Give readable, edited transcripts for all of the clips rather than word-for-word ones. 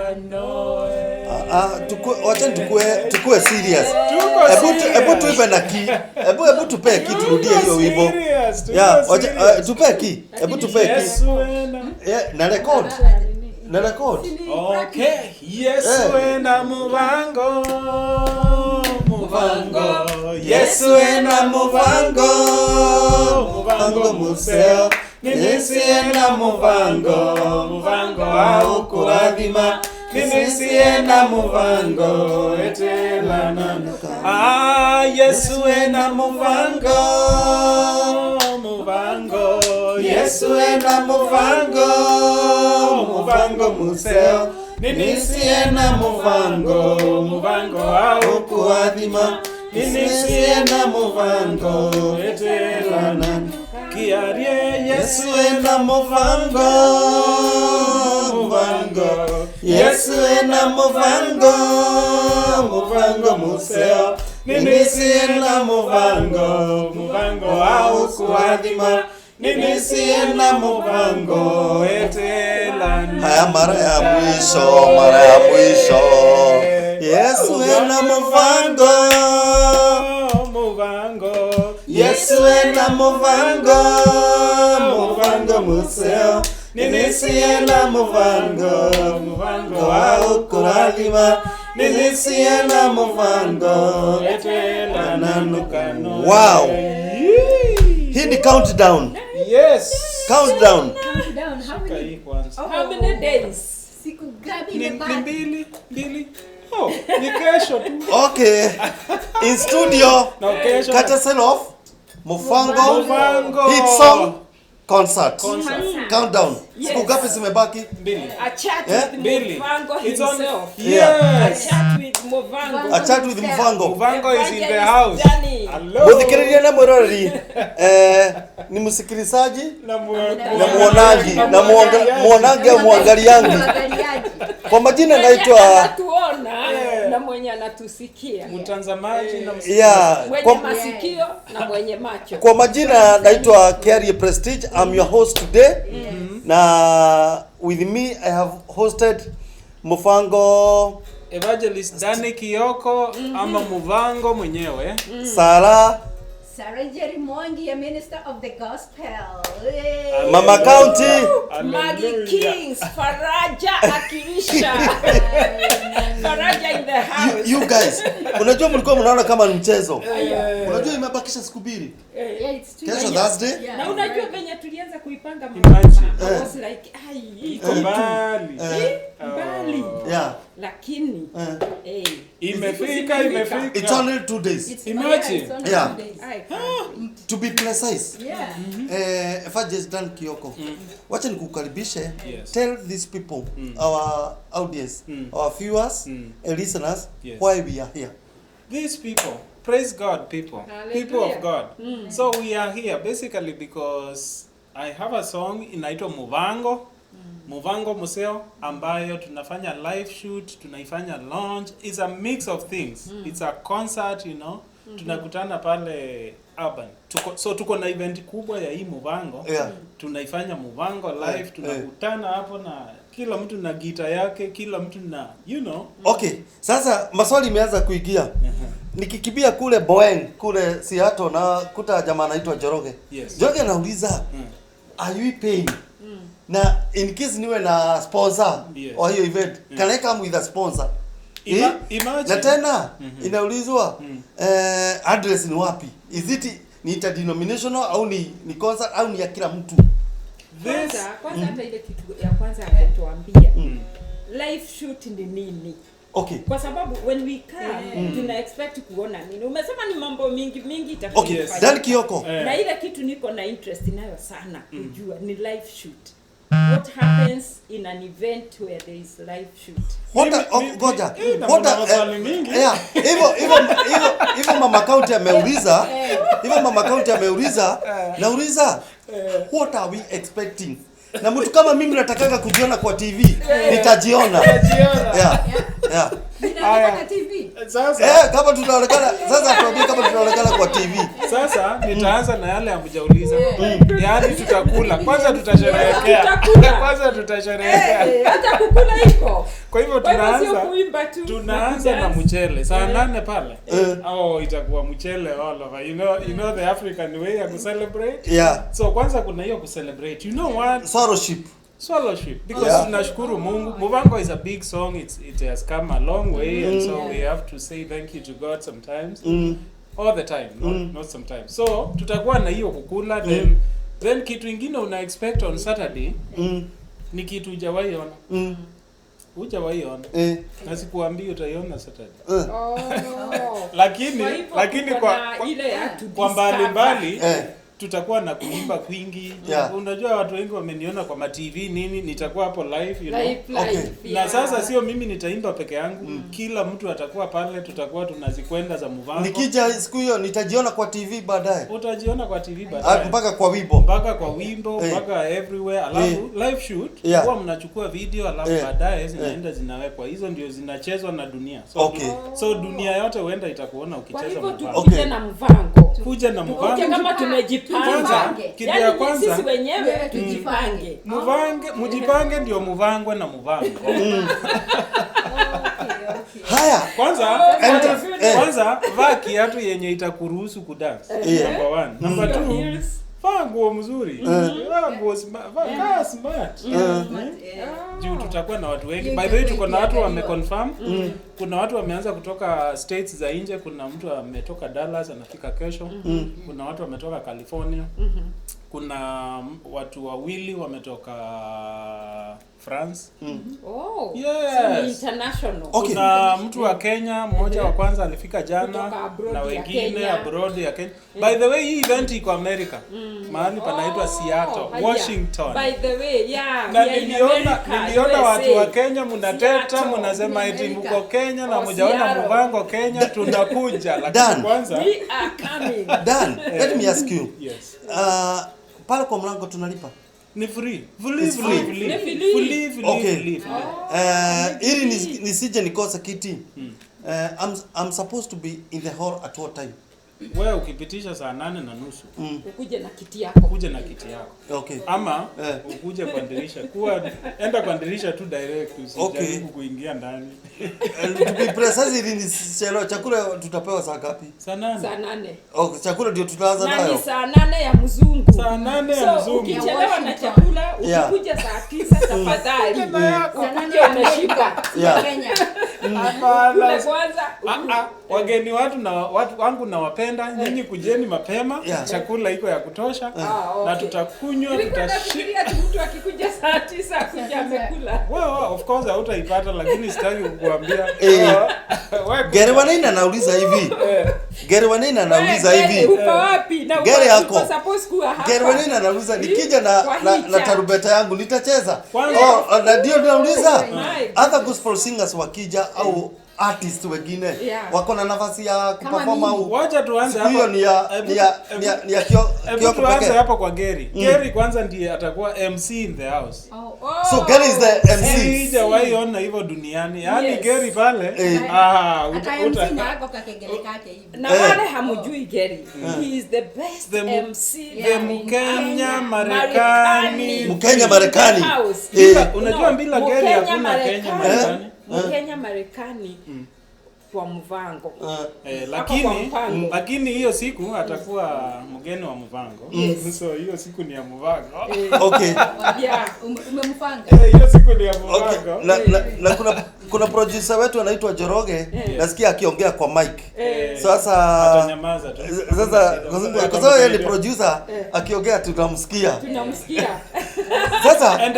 Kanoe. Ah, wacha tukue serious. Tuko Hebu serious. tuipe na key. Hebu tupe key turudie hiyo wimbo. Serious, tuko Yeah, wacha serious. tupe key. Hebu tupe key. Yesu ena. Yeah, na record. Na record. Okay, Yesu ena muvango, muvango. Yesu ena muvango, muvango museo. Ninisi ena muvango, muvango aukurathima. Ninisi ena muvango, etelana. Ah, Yesu ena muvango, muvango. Yesu ena muvango, muvango museo. Ninisi ena muvango, muvango aukuathima. Ninisi ena muvango, etelana. Kiarie Yesu ena muvango, muvango. Yesu ena muvango, muvango museo. Ninisi ena muvango, muvango aukuathima. Ninisi ena muvango, etelana. Haya, mara ya mwisho, mara ya mwisho. Yesu ena muvango, muvango. Yesu ena muvango, muvango museo. Ninisi ena muvango, muvango aukurathima. Ninisi ena muvango. etelana. Wow. Hii ni countdown. Yes. Countdown. Countdown, how Shika many? hii kwanza. Oh. How many days? Siku ngapi Ni imebaki? mbili, mbili. Oh, ni kesho tu. Okay. In studio, Na kesho. courtesy of Mufango Muvango. Hit Song Concert. Concert. Countdown. Yes. Siku ngapi zimebaki? Mbili. A chat Eh? with Mbili. Muvango It's on. himself. Yeah. A Yes. chat with Muvango. A chat with Muvango. Muvango is in the Evangelist house. Danny. Hello. Muthikiriria na mwiroreri ni msikilizaji Na na muonaji na muonangi au muangaliangi. Mwangaliaji. Kwa majina Mwenye naitwa anatuona Eh. na mwenye anatusikia. Mtazamaji na msikilizaji. yeah, Mwenye kwa, masikio na mwenye macho. kwa majina naitwa Kiarie Prestige. I'm your host today. Na with me I have hosted Mufango Evangelist Danny Kioko ama Muvango mwenyewe. Sara Sarah Jerry Mwangi, a minister of the gospel. Hey. Mama County Maggie Hallelujah. Kings, Faraja Akirisha. Faraja in the house. You guys, unajua mlikuwa mnaona kama ni mchezo. Unajua imebakisha siku mbili. Yeah, it's two Kesho days. Thursday. Yeah. Na unajua venye tulianza kuipanga Imagine. mapema, I was like, ai, hii Iko kitu mbali. mbali. Yeah. Lakini eh, Imefika, imefika. It's only 2 days. It's, Imagine. yeah, it's only Yeah. 2 days. I can't wait. To be precise. Yeah. Evangelist Dan Kioko. Wacha nikukaribishe. Yes. Tell these people, our audience, our viewers and listeners Yes. why we are here. These people, praise God, people, people of Hallelujah. God. So we are here basically because I have a song inaitwa Muvango. Muvango Museo ambayo tunafanya live shoot, tunaifanya launch. It's a mix of things. It's a concert. Tunakutana pale Urban. So tuko na event kubwa ya hii Muvango. Tunaifanya Muvango live, tunakutana hapo na kila mtu na gita yake, kila mtu na. Okay, sasa maswali imeanza kuingia. Nikikimbia kule Boeing, kule Seattle na kuta jamaa anaitwa Njoroge. Njoroge anauliza, "Are you paying?" Na in case niwe na sponsor wa hiyo event, can I come with a sponsor? Eh? Imagine. Na tena inaulizwa address ni wapi? Is it ni interdenominational au ni concert au ni ya kila mtu? This Kwanza hata ile kitu ya kwanza alituambia live shoot ni nini? Okay. Kwa sababu when we come tuna expect kuona nini. Umesema ni mambo mingi mingi itakuwa Okay, ikifanyika. Dan Kioko. Na ile kitu niko na interest nayo sana kujua ni live shoot. What happens in an event where there is live shoot? What oh, ngoja. Na What mna maswali mingi. Yeah, hivyo Mama County ameuliza, hivyo Mama County ameuliza, nauliza what are we expecting? Na mtu kama mimi natakaga kujiona kwa TV, nitajiona. Yeah. Ninaonekana TV. Sasa Eh, kama tunaonekana sasa tuambie kama tunaonekana kwa TV. Sasa nitaanza na yale hamjauliza. Yaani tutakula. Kwanza tutasherehekea. Tutakula. Kwanza tutasherehekea. Hata kukula iko. Kwa hivyo Kwa hivyo sio tunaanza kuimba tu. tunaanza na kudance. mchele saa 8 pale. Eh. Oh, itakuwa mchele all over. You know the African way ya kucelebrate. Yeah. So kwanza kuna hiyo kucelebrate. You know what? Fellowship. Swallowship because tunashukuru Mungu. Muvango is a big song. It has come a long way and so we have to say thank you to God sometimes. All the time, not sometimes. So tutakuwa na hiyo kukula, then kitu ingine una expect on Saturday ni kitu hujawahi ona. Hujawahi ona. Na sikuambii utaiona Saturday. Oh. Lakini Kwa hivyo lakini kuko kwa na kwa, ile ya to kwa mbali mbali tutakuwa na kuimba kwingi. Unajua watu wengi wameniona kwa ma TV nini, nitakuwa hapo live. Live, live, Na yeah. sasa sio mimi nitaimba peke yangu, kila mtu atakuwa pale, tutakuwa tunazikwenda za Muvango. Nikija siku hiyo nitajiona kwa TV baadaye. Utajiona kwa TV baadaye. Mpaka kwa wimbo. Mpaka kwa wimbo, mpaka everywhere. Alafu live shoot, huwa mnachukua video alafu baadaye zinaenda zinawekwa. Hizo ndio zinachezwa na dunia. So, so dunia yote huenda itakuona Kwa ukicheza hivyo Muvango. tukuje na Muvango. Kuja na Tukuje Muvango. kama tumejipanga. Kwanza, kitu ya Yaani kwanza, sisi wenyewe Yeah, tujipange. Muvange, mujipange ndio muvangwe na Muvango. Okay. Haya. Kwanza kwanza vaa kiatu yenye itakuruhusu kudance. Number 1. Number Your 2, heels. vaa nguo mzuri. Vaa nguo vaa kaa smart. Smart, yeah. Juu tutakuwa na watu wengi. Hiyo By the way, tuko na watu itakuwa wameconfirm. Kuna watu wameanza kutoka states za nje. Kuna mtu ametoka Dallas anafika kesho. Kuna watu wametoka California. Kuna watu wawili wametoka France. Oh. Yes. So ni international. Okay. Kuna mtu wa Kenya mmoja wa kwanza alifika jana Kutoka abroad na ya wengine Kenya. abroad ya Kenya. By the way, hii event iko America. Mahali panaitwa Oh, Seattle, haya. Washington. By the way, yeah, Na we are in America, niliona watu wa USA. Kenya mnateta, Seattle. mnasema eti America. mko Kenya na Oh, mjaona Seattle. Muvango Kenya, tunakuja. Lakini Dan. kwanza We are coming. Dan, let me ask you. yes. Pale kwa mlango tunalipa. Ni free. Free, It's free, free. free. Ni free. Free, free, Okay. free, free. Ili nisije nikose kiti. I'm supposed to be in the hall at what time? Wewe ukipitisha saa 8:30 Ukuje na kiti yako. ukuje na kiti yako. Okay. Ama ukuje kwa dirisha. Kuwa enda kwa dirisha tu direct, usijaribu kuingia ndani. And to be precise, ili nisichelewe, chakula tutapewa saa ngapi? Saa 8. Saa 8. Okay, chakula ndio tutaanza Na ni nayo. saa 8 ya mzungu. Saa 8 ya So mzungu. ukichelewa na Washington. chakula, Yeah. ukikuja saa 9 tafadhali. Saa nane Ukuje ya umeshiba. Yeah. Kenya. Hapana. Kule kwanza. Wageni watu na watu wangu nawapenda, nyinyi kujeni mapema, chakula iko ya kutosha Ah, okay. na tutakunywa, Nilikuwa tutashi nafikiria tu mtu akikuja saa 9 akuja amekula. Well, of course hautaipata lakini sitaki kukuambia. Wewe Gary Wanaina anauliza hivi. Gary Wanaina anauliza Wewe, hivi. Uko wapi? Na Gary yako. uko supposed kuwa hapa. Gary Wanaina anauliza nikija na Kwa na, hii na chat. tarumbeta yangu nitacheza. Kwanza- Oh, na ndio nauliza. My Other gospel singers wakija au artist wengine Yeah. wako na nafasi ya kuperform mimi. au Wacha tuanze siku hapo. hiyo ni ya ni ya ni ya, ni ya Hebu Kioko tuanze pekee. hapo kwa Gary. Gary kwanza ndiye atakuwa MC in the house. Oh, Oh. So Gary is the MC. Sijawahi ona hivyo duniani. Yaani Yes. Gary pale Ata MC na ako kakengele kake hivi. Na Eh. wale hamjui Gary. He is the best MC The in Mkenya Marekani. Mkenya Marekani. House. Unajua bila Gary Mkenya hakuna Kenya Marekani. Mkenya Marekani kwa Mvango. Hapo kwa mpango. Lakini hiyo siku atakuwa mgeni wa Mvango. So hiyo siku ni ya Mvango. Okay. Yeah. Umempanga. Hiyo siku ni ya Okay. Mvango. Na kuna producer wetu anaitwa Joroge, nasikia akiongea kwa mic. Sasa Atanyamaza tu. Sasa kwa sababu yeye ni producer, akiongea tunamsikia. Tunamsikia. Sasa And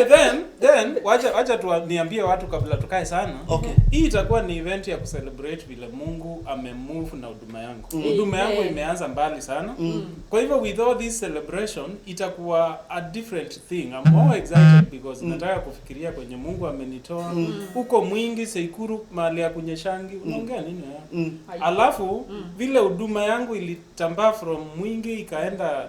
then wacha tu niambie watu kabla tukae sana. Okay. Hii itakuwa ni event ya kucelebrate vile Mungu amemove na huduma yangu. Huduma yangu imeanza mbali sana. Kwa hivyo with all this celebration itakuwa a different thing. I'm more excited because nataka kufikiria kwenye Mungu amenitoa. Huko mwingi Seikuru mahali ya kunyeshangi. Unaongea nini wewe? Alafu vile huduma yangu ilitambaa from mwingi ikaenda,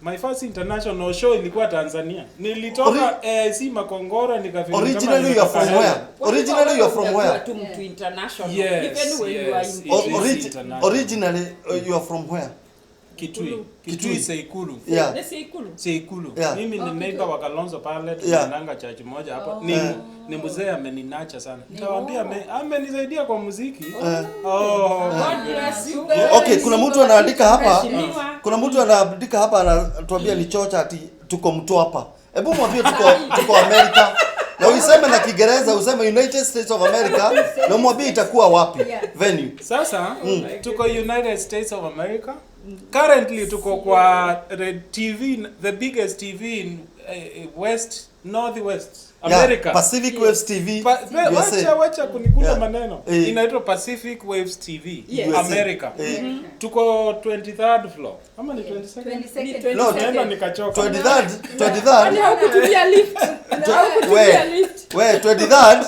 my first international show ilikuwa Tanzania. Nilitoka AIC Makongoro nikafika kama Originally you are from nimetoka where? Originally you are from where? Tu mtu international. Yes, Even when you are yes. in It is international. Originally you are from where? Kitui. Kitui. Kitui Seikuru. Yeah. Ni Seikuru. Seikuru. Yeah. Mimi ni Oh, neighbor wa Kalonzo pale, Yeah. tunaendanga church moja hapa. Oh. Ni mzee ameninacha sana. Nitawaambia amenisaidia kwa muziki. Oh. God bless you. Okay, kuna mtu anaandika hapa. Mheshimiwa. Kuna mtu anaandika hapa anatuambia ni chocha ati tuko Mtwapa. Hebu mwambie tuko Amerika. Na uiseme na Kiingereza useme United States of America na mwambie itakuwa wapi Yeah. venue. Sasa tuko United States of America. Currently tuko kwa TV, the biggest TV in West Northwest America. Yeah, Pacific Waves TV. USA. Wacha kunikula Yeah. maneno. Inaitwa Pacific Waves TV Yes. USA. America. Tuko 23rd floor. Ama ni 22nd? 22nd. No, Naenda nikachoka. 23rd, Kwani 23rd. haukutumia lift? Haukutumia lift? We, 23rd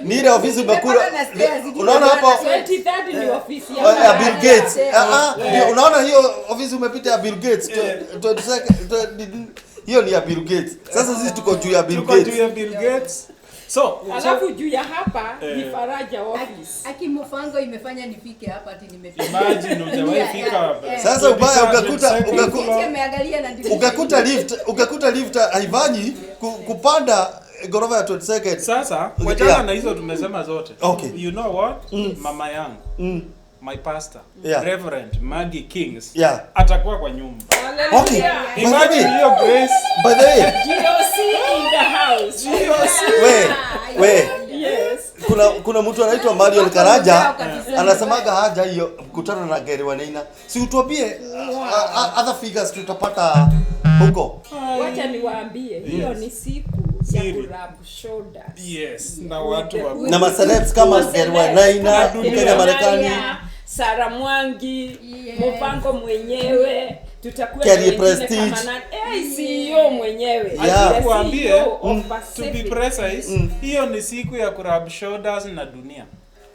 ni ile ofisi umekula. Umepanda na stairs, Unaona hapo 23rd ni ofisi ya ya Bill Gates. Yeah. Ndio, unaona hiyo ofisi umepita ya Bill Gates. 22nd, hiyo ni ya Bill Gates. Sasa sisi tuko juu ya Bill Tuko juu Gates. ya Bill Gates. So, Alafu juu ya hapa ni Faraja office. Aki Mufango imefanya nifike hapa ati nimefika. Imagine hujawahi fika hapa. Sasa ubaya ukakuta 22nd ukaku, Eti ameangalia na dirisha. ukakuta lift haifanyi kupanda ghorofa ya 22nd. Sasa wachana Yeah. na hizo tumesema zote. Okay. You know what? Mama yangu, my pastor, Yeah. Reverend Maggie Kings Yeah. atakuwa kwa nyumba. Okay. Hallelujah. By the Imagine way, hiyo grace. by the way, GOC in the house. we Yes. kuna mtu anaitwa Marion Karaja anasemaga haja hiyo mkutano na Gary Wainaina. Si utuambie other figures tutapata huko. Wacha niwaambie hiyo ni siku ya Siri. kurub shoulders. Yes, na watu wa Na macelebs kama Gary Wainaina, Dunia. Mkenya Marekani, Sara Mwangi, Yes. Mupango mwenyewe, tutakuwa na Kerry wengine Prestige. kama nani, CEO mwenyewe. Yeah. The Kuambie, CEO of to be Pacific. precise, hiyo ni siku ya kurub shoulders na dunia.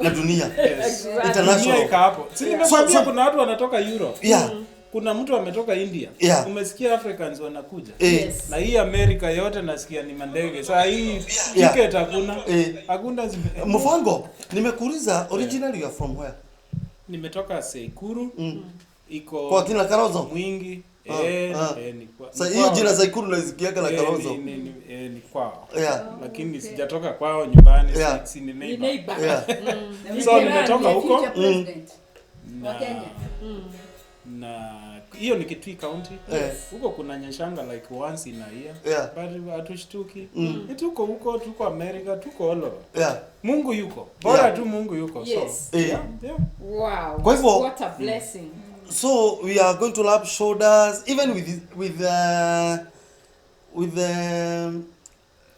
na dunia. Yes. Exactly. International. Dunia iko hapo. Si nimekwambia So- kuna watu wanatoka Europe. Yeah. Kuna mtu ametoka India. Yeah. Umesikia Africans wanakuja. Eh. Na hii Amerika yote nasikia ni mandege. Saa hii Yeah. ticket hakuna. Eh. Hakuna Mufango, nimekuuliza originally you are from where? Nimetoka Seikuru. Iko Kwa kina Kalonzo. Mwingi. Ni kwa. Sasa ni hiyo kwao. jina Saikuru naisikiaga na Kalonzo. Ni kwao. Yeah. Lakini sijatoka kwao nyumbani, Yeah. si ni Ni neighbor. neighbor. Yeah. So nimetoka The huko future president wa Kenya. na hiyo ni Kitui County. Yes. Huko kuna nyeshanga like once in a year. Yeah. But hatushtuki. Tuko huko, tuko America, tuko all over. Yeah. Mungu yuko. Bora Yeah. tu Mungu yuko. Yes. So, Eh. yeah, yeah. Wow. Kwa hivyo- what a blessing. So we are going to rub shoulders even with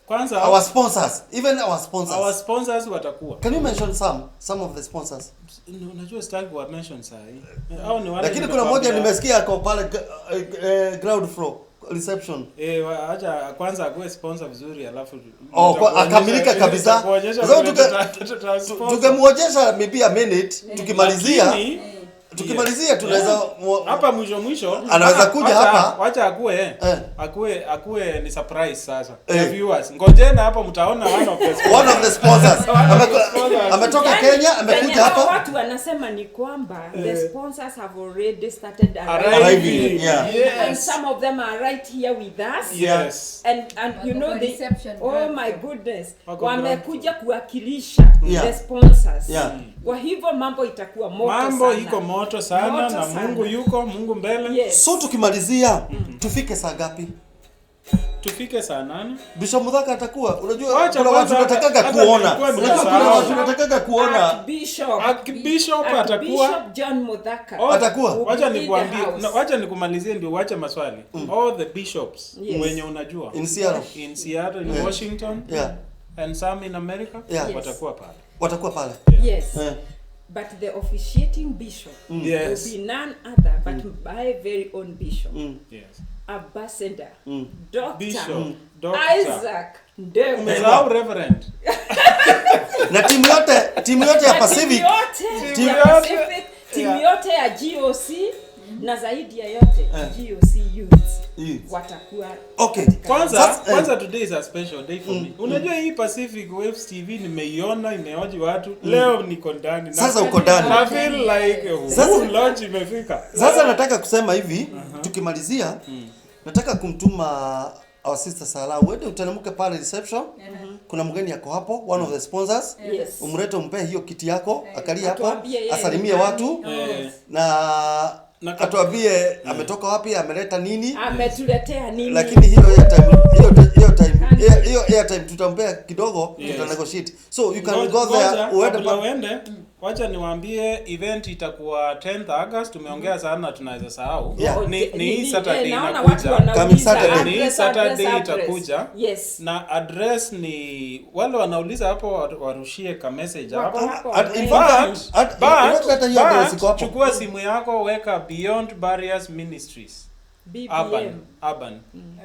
Kwanza our sponsors, even our sponsors. our sponsors watakuwa. Can you mention some of the sponsors? Unajua sitaki kuwa mention saa hii. Hao ni wale Lakini kuna mmoja nimekwambia- nimesikia ako pale ground floor reception. Acha kwanza akuwe sponsor vizuri alafu Oh, akamilika kabisa. nitakuonyesha Kwa sababu vile tuta sponsor. Tungemuonyesha maybe a minute tukimalizia Lakini, tukimalizia tunaweza hapa mwisho mwisho Anaweza kuja hapa. Wacha akuwe akuwe ni surprise sasa. The viewers, ngojeni hapo mtaona one of the sponsors. One of the sponsors. One of the sponsors. Ametoka Yaani, Kenya, amekuja venye hao hapa. Watu wanasema ni kwamba the sponsors have already started Arriving. Arriving, yeah. Yes. And some of them are right here with us. Yes. And you know Wako they, reception oh ground my floor. goodness, Wako wamekuja kuwakilisha Yeah. the sponsors. Yeah. Kwa hivyo mambo itakuwa moto Mambo sana. iko moto sana Moto na sana. Mungu yuko, Mungu mbele. Yes. So tukimalizia tufike saa ngapi? Tufike saa 8. Bishop Muthaka atakuwa. Unajua Wacha kuna watu kwanza wanatakaga hata kuona. nilikuwa Unajua kuna nimesahau. watu wanatakaga kuona. Archbishop Archbishop atakuwa. Archbishop John Muthaka. Oh, Atakuwa. Wacha Will be in the nikuambie, house. na, wacha nikumalizie ndio uache maswali. All the bishops Yes. wenye unajua In Seattle. in Seattle, in Washington Yeah. and some in America Yeah. Yes. watakuwa pale. Watakuwa pale. Yes. But the officiating bishop Yes. will be none other but my very own bishop, Yes. Ambassador, Doctor, Bishop, Doctor. Isaac Ndegwa. Umesahau Reverend. Na timu yote ya Na Pacific. timu yote Timu ya yote. Pacific, timu Yeah. yote ya GOC Na zaidi ya yote GOC youths watakuwa. Okay. Kwanza today is a special day for me. Unajua hii Pacific Waves TV nimeiona, imeoji watu. Leo niko ndani. Sasa uko ndani. I feel like sasa launch imefika. Sasa nataka kusema hivi, tukimalizia nataka kumtuma our sister Sala, uende utanemuke pale reception. Kuna mgeni yako hapo, one of the sponsors. Yes. Umrete umpe hiyo kiti yako, akalie hapo, asalimie watu na atuambie ametoka wapi, ameleta nini, ametuletea nini. Lakini hiyo airtime, hiyo airtime tutampea kidogo, tuta negotiate. So you can go there, uende uende. Wacha niwaambie event itakuwa 10th August. Tumeongea sana tunaweza sahau. Ni hii Saturday inakuja. Coming Saturday. Ni Saturday itakuja. Yes. Na address ni wale wanauliza hapo warushie ka message hapo. But chukua simu yako, weka Beyond Barriers Ministries. BBM. Urban.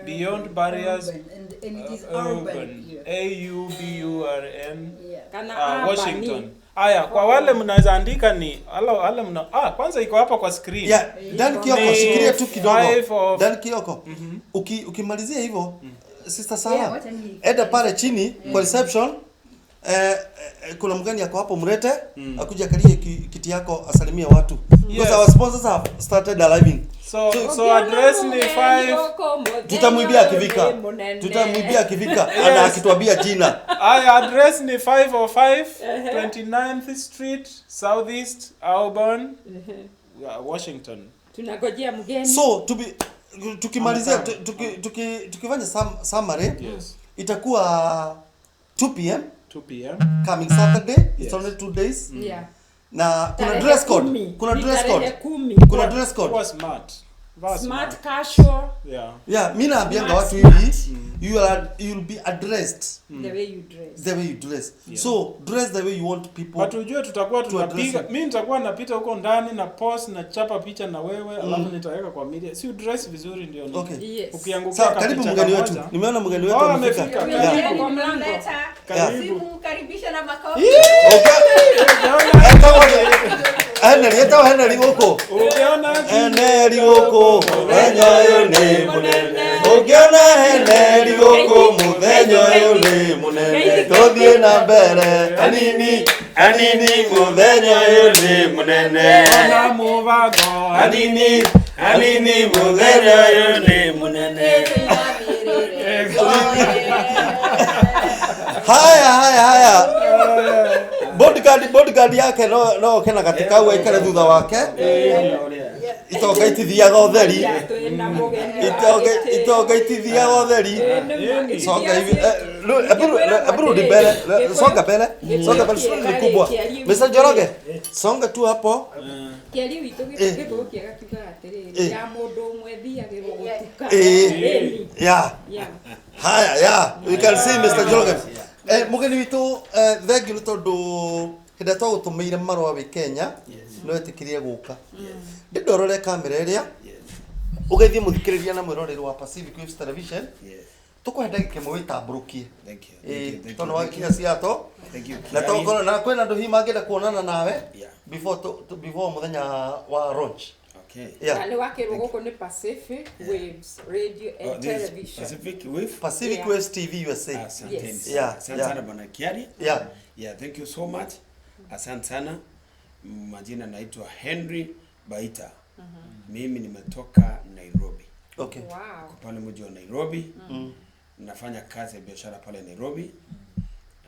Beyond Barriers. And it is urban. AUBURN. Yeah. Washington. Aya, kwa wale mnaweza andika ni wale mna kwanza iko hapa kwa screen. Yeah, Dan Kioko, shikilia tu kidogo. Dan Kioko. Ukimalizia hivyo, Sister Sara, enda pale chini kwa reception. Kuna mgeni yako hapo, mlete akuje akalie kiti yako asalimie watu. Because our sponsors have started arriving. So address ni 5. Tutamwibia akifika. Tutamwibia akifika ana akituambia jina. Aya, address ni 505 29th Street, Southeast Auburn, Washington. Tunagojea mgeni. So tukimalizia tukifanya summary, itakuwa 2 p.m. 2 p.m. coming Saturday. It's only 2 days. Yeah. Na kuna dress code. Kuna dress code. Kuna dress code. Kwa smart. Smart casual. Yeah. Yeah, mimi naambianga watu hivi, you'll be addressed the way you dress. The way you dress. Yeah. So dress the way you want people. But ujue tutakuwa tunapiga, mimi nitakuwa napita huko ndani na post na chapa picha na wewe, alafu nitaweka kwa media. Si dress vizuri ndio ni. Okay. Yes. Ukiangukia sawa, karibu mgeni wetu. Nimeona mgeni wetu amefika. Kwa mlango. Karibu. Simkaribisha na makofi. Okay. Henry, eta Henry huko. Ukiona Henry huko, muthenya ũyũ nĩ mũnene. Ukiona Henry huko, muthenya ũyũ nĩ mũnene. Tũthiĩ na mbere, anini, anini, muthenya ũyũ nĩ mũnene. Ona mũbango, anini, anini, muthenya ũyũ nĩ mũnene. Haya, haya, haya. Bodyguard yake no kena katika uwe ikare thutha wake. Itonga itithiaga ũtheri. Itonga itithiaga ũtheri. Songa hivi. Hebu mbele. Songa mbele. Songa mbele ni kubwa. Mr. Njoroge, songa tu hapo. Kĩario witũ gĩkũyũ kĩega kiugaga atĩrĩrĩ, ya mũndũ ũmwe thiagĩrwo gũtuka. Yeah. Haya, yeah. We can see Mr. Njoroge. Mugeni witũ, thank you tondũ hĩndĩ twagũtũmĩire marũa wĩ Kenya no wetĩkĩrie gũka. Ndĩndorore kamera ĩrĩa ũgeithie mũthikĩrĩria na mwĩroreri wa Pacific Waves Television. Tũkũhe ndagĩka ĩmwe wĩtambũrũkie. Tondũ wakinya Seattle. Na tokorwo na kwĩna andũ hihi mangĩenda kuonana nawe before mũthenya wa launch. Okay. Yeah. Na nĩ wakĩrwo gũkũ nĩ Pacific Waves Radio and Television. Pacific Wave? Pacific Waves TV USA. Asante. Yes. Yeah. Asante sana Bwana Kiari. Yeah. Yeah, thank you so much. Asante sana. Majina naitwa Henry Baita. Mimi nimetoka Nairobi. Okay. Wow. Kwa pale mji wa Nairobi. Nafanya kazi ya biashara pale Nairobi.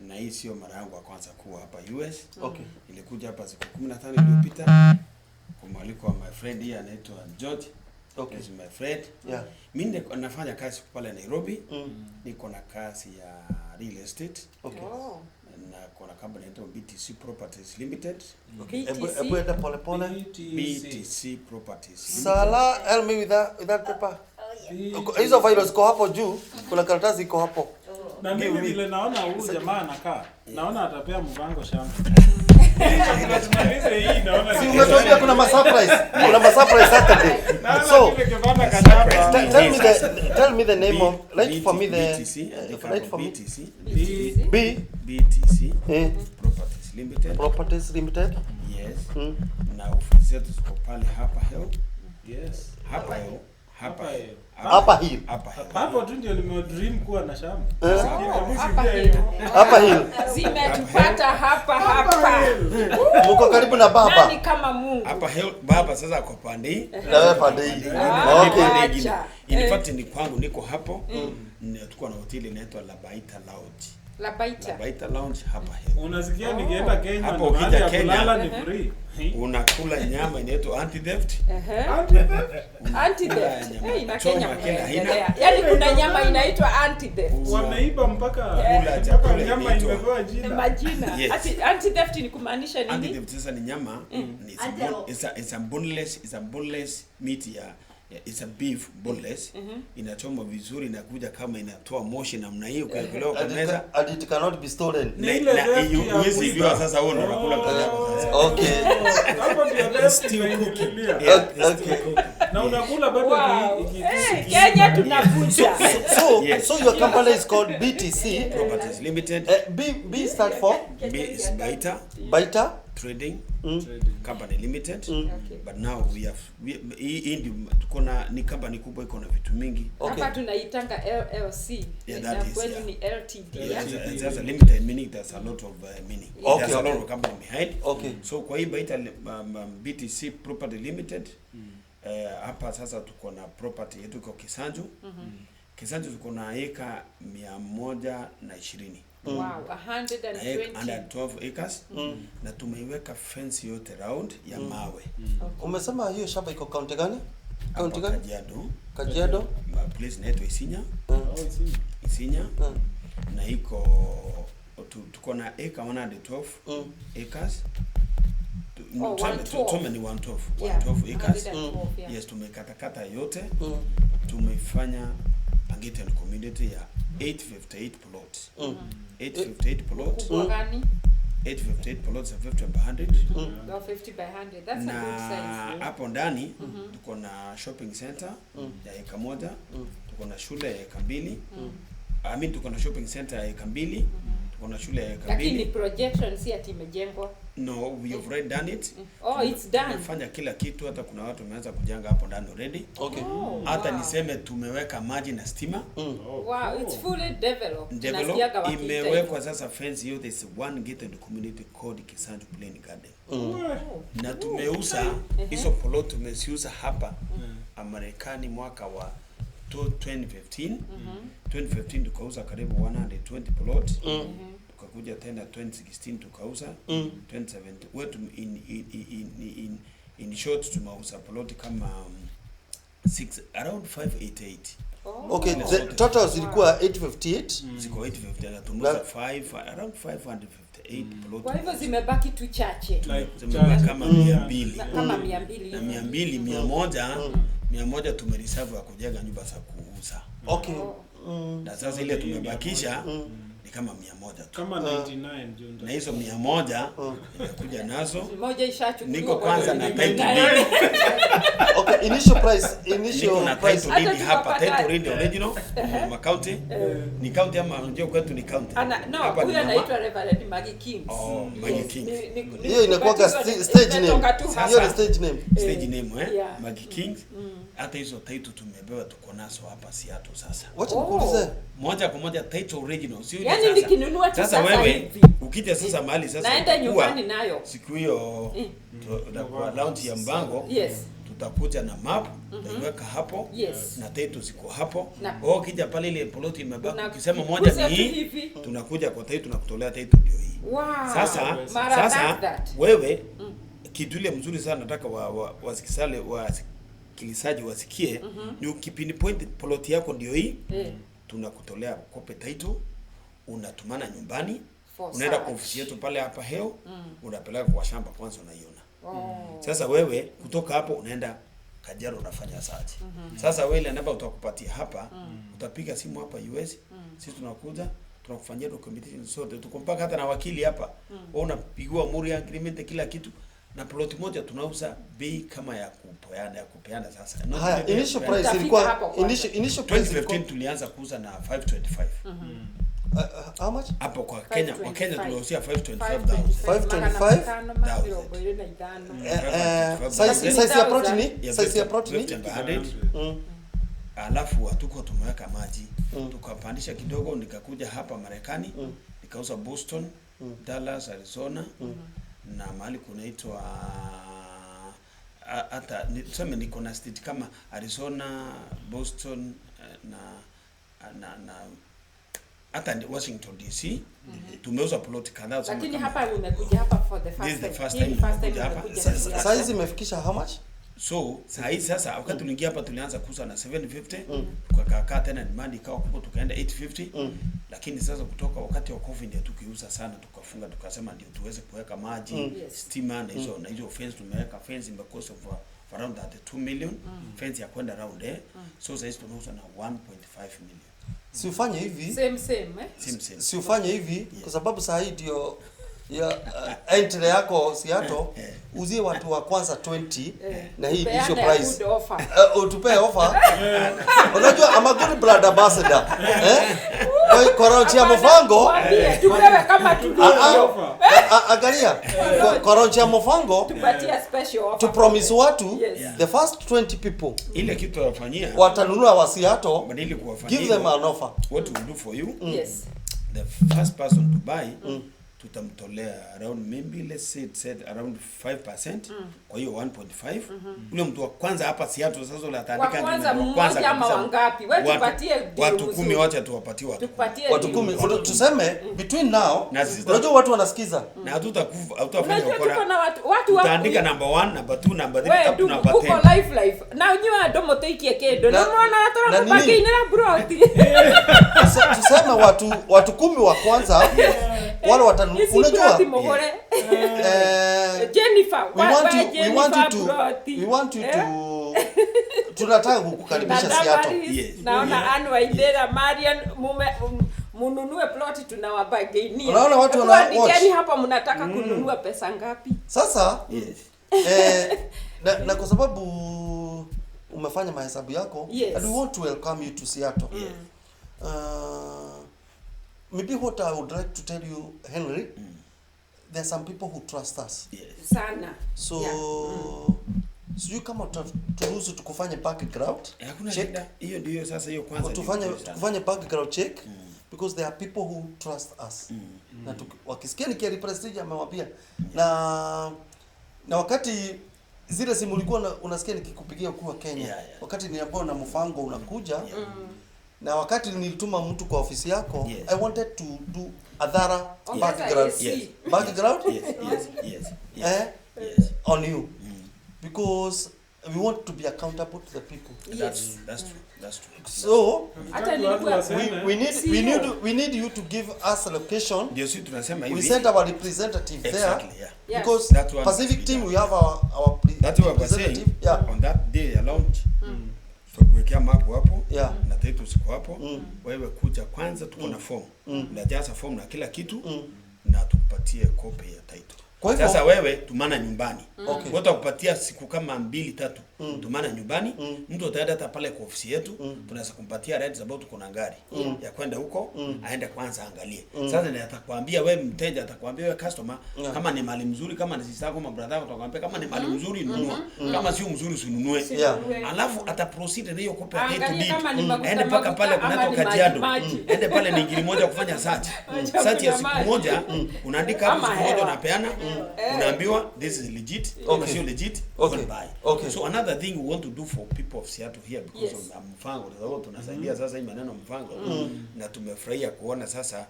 Na hii sio mara yangu ya kwanza kuwa hapa US. Okay. Nilikuja hapa siku 15 iliyopita. Kwa mwaliko wa my friend here anaitwa George. Okay. He's my friend. Yeah. Mimi nafanya kazi pale Nairobi. Niko na kazi ya real estate. Okay. Oh. Na kuna company inaitwa BTC Properties Limited. Okay. BTC. Ebu enda pole pole. BTC Properties Limited. Sala, help me with that paper. Hizo files ziko hapo juu, kuna karatasi iko hapo. Na mimi vile naona huyu jamaa anakaa, naona atapea mpango shamba. Si umetuambia kuna ma surprise. Kuna ma surprise Saturday. So tell me the name of write for me the BTC, write for me BTC B BTC Properties Limited. Properties Limited. Yes. Na ofisi zetu ziko pale hapa Hill. Yes. Hapa hiyo. Hapa Hapa hiyo. hiyo. Upper Hill. Hapa hiyo. Hapo tu ndio nime dream kuwa na shamba. Hapa Sikia hill. hiyo. Upper Hill. Zimetupata hapa hapa. Mko karibu na baba. Nani kama Mungu? Hapa hill baba sasa kwa pande hii. Na wewe pande hii. Ah, Okay. Pande ingine. Acha. In Eh. fact ni kwangu niko hapo. Tuko na hoteli inaitwa Labaita Lounge. Labaita. Labaita Lounge hapa hill. Unasikia nikienda Kenya Hapo na ukija mahali ya Kenya. kulala ni free. Unakula nyama inaitwa anti-theft. Anti-theft. Nyama Hey, na choma Kenya kila mnaendelea. aina. Yaani kuna nyama inaitwa anti-theft. Wameiba mpaka Kula mpaka chakula nyama inaitwa- imepewa jina. Majina. Yes. Anti-theft ni kumaanisha nini? Anti-theft sasa ni nyama ni it's a Antelope. it's a boneless meat ya it's a beef boneless inachomwa vizuri inakuja kama inatoa moshi namna hiyo ukiwekelewa kwa And it meza and it cannot be stolen. Ni na ile na theft hiyo ya huwezi kuiba. jua sasa wewe ndio unakula peke yako sasa. Okay. Hapo ndio theft inaingilia. Yeah, Okay. Na unakula bado Wow. iki- Kenya tunakuja. So, Yes. so your company is called BTC. Properties Limited. B stand for B is Baita Baita. Trading Company Limited. Okay. But now we have hii ndio tuko na ni company kubwa iko na vitu mingi. Okay. Hapa tunaitanga LLC. Yeah, that Na is, kwenu yeah. ni LTD. Yeah, yeah? it's a limited meaning there's a lot of meaning. Okay, there's a okay. lot of company behind. Okay. So kwa hii Baita BTC Property Limited hapa sasa tuko na property yetu iko Kisanju. Kisanju tuko na eka 120. Wow, Na 120. 112 acres na tumeiweka fence yote round ya mawe. Umesema hiyo shamba iko kaunti gani? Kaunti Hapa gani? Kajiado, Kajiado. place inaitwa Isinya. Oh, si. Isinya na iko tuko na eka 112 acres. Oh, 112. Tuseme ni 112 Yeah, 112 acres. 112, yeah. Yes, tumekatakata yote. Tumefanya Angetan community ya 858 plot. 858 plot. Kubwa gani? 858 plots ya 50 by 100. Oh, 50 by 100. That's a Na good size. hapo ndani tuko na shopping center ya eka moja, tuko na shule ya eka mbili. I mean tuko na shopping center ya eka mbili, tuko na shule ya eka Lakini mbili. projection si ati imejengwa. No, we have already done it. Oh, it's done. Tumefanya kila kitu, hata kuna watu wameanza kujenga hapo ndani already. Okay. Oh, Hata wow. niseme tumeweka maji na stima. Oh, Wow, it's fully developed. Develop, Nasikiaga wakiita imewekwa sasa fence yote is one gated community called Kisanju Plain Garden. Na tumeuza hizo plot tumeziuza hapa Amerikani mwaka wa 2015. 2015 tukauza karibu 120 plot. Tukakuja tena 2016 tukauza 2017 wetu in short tumeuza plot kama six around 588. Oh. Okay, the total zilikuwa 858. Ziko 850 na tumeuza 5 around 558 plot. Kwa hivyo zimebaki tu chache. Like Zimebaki kama 200. Kama 200 Na hivi. 200 100 tumereserve ya kujenga nyumba za kuuza. Okay. Na sasa ile tumebakisha ni kama 100 tu. Kama 99 June. Na hizo 100 nimekuja nazo. Moja ishachukuliwa. Niko kwanza na bado title deed. Okay, initial price, Niko initial na price. title deed Hata hapa, tukapata- title deed original Mama County. Ni county ama unajua kwetu ni county. No, Hapa ni huyu mama. anaitwa Reverend Maggie Kings. Oh, Maggie Yes, Kings. Hiyo inakuwaga kubatizwa stage name. imetoka tu hapa. Hiyo ni stage name. Stage name Yeah. Maggie Kings. Hata hizo title tumebewa tuko nazo hapa Seattle sasa. Wacha Oh. nikuulize. Moja kwa moja title original, sio ile Yaani sasa. nikinunua tu Sasa sasa wewe hivi. ukija sasa mahali sasa Naenda utakuwa- nyumbani nayo. Siku hiyo tutakuwa launch ya mbango. Yes. Tutakuja na map tutaiweka hapo. Yes. Na title ziko hapo. Na- Wewe ukija pale ile plot imebaki Una- ukisema moja kuza ni tu hii, hivi. tunakuja kwa title tunakutolea title ndio hii. Wow. Sasa Mara sasa like that. wewe kitu ile mzuri sana nataka wa wasikisale wasikilizaji wasikie ni ukipinpoint plot yako ndio hii tunakutolea copy title unatumana nyumbani For unaenda kwa search. ofisi yetu pale hapa heo unapeleka kwa shamba kwanza unaiona. Oh. Sasa wewe kutoka hapo unaenda Kajiado unafanya search. Sasa wewe ile namba utakupatia hapa, utapiga simu hapa US, sisi tunakuja tunakufanyia documentation zote, tuko mpaka hata na wakili hapa. Wewe unapigiwa muri agreement kila kitu na plot moja tunauza bei kama ya kupeana sasa. Not Haya, bei ya initial kupeana. price Utafika hapo ilikuwa kwanza. initial price ilikuwa 2015 tulianza kuuza na 525. How much? Hapo kwa Kenya, kwa Kenya tunauzia 525,000. 525. Size ya plot ni? Size ya plot ni? 100. Alafu hatuko tumeweka maji. Tukapandisha kidogo, nikakuja hapa Marekani, nikauza Boston, Dallas, Arizona na mahali kunaitwa hata tuseme niko na state kama Arizona, Boston na hata Washington DC. Tumeuza plot kadhaa. Lakini hapa umekuja hapa for the first time. This is the first time hapa. Size imefikisha how much? So saa sasa wakati tuliingia hapa tulianza kuuza na 750, tukakaa tena demand ikawa kubwa tukaenda 850. Lakini sasa kutoka wakati wa COVID ndio tukiuza sana, tukafunga tukasema ndio tuweze kuweka maji, stima na hizo na hizo fence. Tumeweka fence in the cost of around 32 million fence ya kwenda round So sasa tunauza na 1.5 million. Si ufanye hivi. Same same. Si ufanye hivi kwa sababu saa hii ndio ya entry yako Seattle, uzie watu wa kwanza 20 na hii issue price. Utupe offer. Unajua I'm a good brand ambassador. Kwa launch ya Mufango, tupewe kama tulivyo. Angalia, kwa launch ya Mufango tupatie special offer. To promise watu the first 20 people ile kitu wafanyia watanunua wa Seattle, badili kuwafanyia. Give them an offer. What we do for you? Yes. The first person to buy tutamtolea around maybe let's say it said around 5%. Kwa hiyo 1.5. Ule mtu wa kwanza hapa Seattle sasa ule ataandika wa kwanza kabisa. Wangapi? Wewe tupatie watu 10, wacha tuwapatie watu 10. Tuseme between now, unajua watu wanasikiza. Na hatutakufa, hatutafanya ukora. Tuko na watu tutaandika number 1, number 2, number 3 up to number 10. Uko life. Na unyewe adomo teikie kendo. Na mwana atora kupaki inera broti. Tuseme watu 10 wa kwanza wale watanunua. Unajua Jennifer, we want you to tunataka kukukaribisha Seattle. Yes. Naona Anne Waithera, Marian, mununue plot tunawabagainia. Unaona watu wana watch. Hapa mnataka kununua pesa ngapi? Sasa yes. Na kwa sababu umefanya mahesabu yako, yes. And we want to welcome you to Seattle. Yes. Maybe what I would like to tell you, Henry, there are some people who trust us. Yes. Sana. So, sijui kama turuhusu tukufanye background check. Hiyo ndio sasa hiyo kwanza. Tukufanye background check because there are people who trust us. Na wakisikia ni Kerry Prestige amewambia. Na wakati zile simu ulikuwa unasikia nikikupigia ukiwa Kenya. Wakati niliambiwa na Mufango unakuja. Na wakati nilituma mtu kwa ofisi yako, yes. I wanted to do a thorough background. Yes. Background? Yes. Yes. Yes. On you. Because we want to be accountable to the people. Yes. That's true. That's true. So we need you to give us a location. Ndio sisi tunasema hivi. We send our representative there. Exactly, yeah. Yes. Because Pacific team we have our representative. Yeah. On that day ya launch. Tutakuwekea map hapo. Yeah. Na title ziko hapo. Wewe kuja kwanza tuko na form. Unajaza form na kila kitu na tukupatie copy ya title. Sasa wewe tumana nyumbani. Okay. Watu wakupatia siku kama 2 3 tumana nyumbani. Mtu ataenda hata pale kwa ofisi yetu, tunaweza kumpatia rent sababu tuko na gari ya kwenda huko, aende kwanza angalie. Sasa ndiye atakwambia wewe mteja, atakwambia wewe customer, kama ni mali mzuri, kama ni sister yako ama brother yako, atakwambia kama ni mali mzuri nunua, kama sio mzuri usinunue. Alafu ata proceed na hiyo copy ya title deed. Aende mpaka pale kunatoka Kajiado. Aende pale ni ngiri moja kufanya search. Search ya siku moja, unaandika hapo siku moja unapeana. Unaambiwa this is legit, okay. Sio legit, okay. Don't buy. Okay. So another thing we want to do for people of Seattle here because of Mfango, sababu tunasaidia sasa hii maneno Mfango na tumefurahia kuona sasa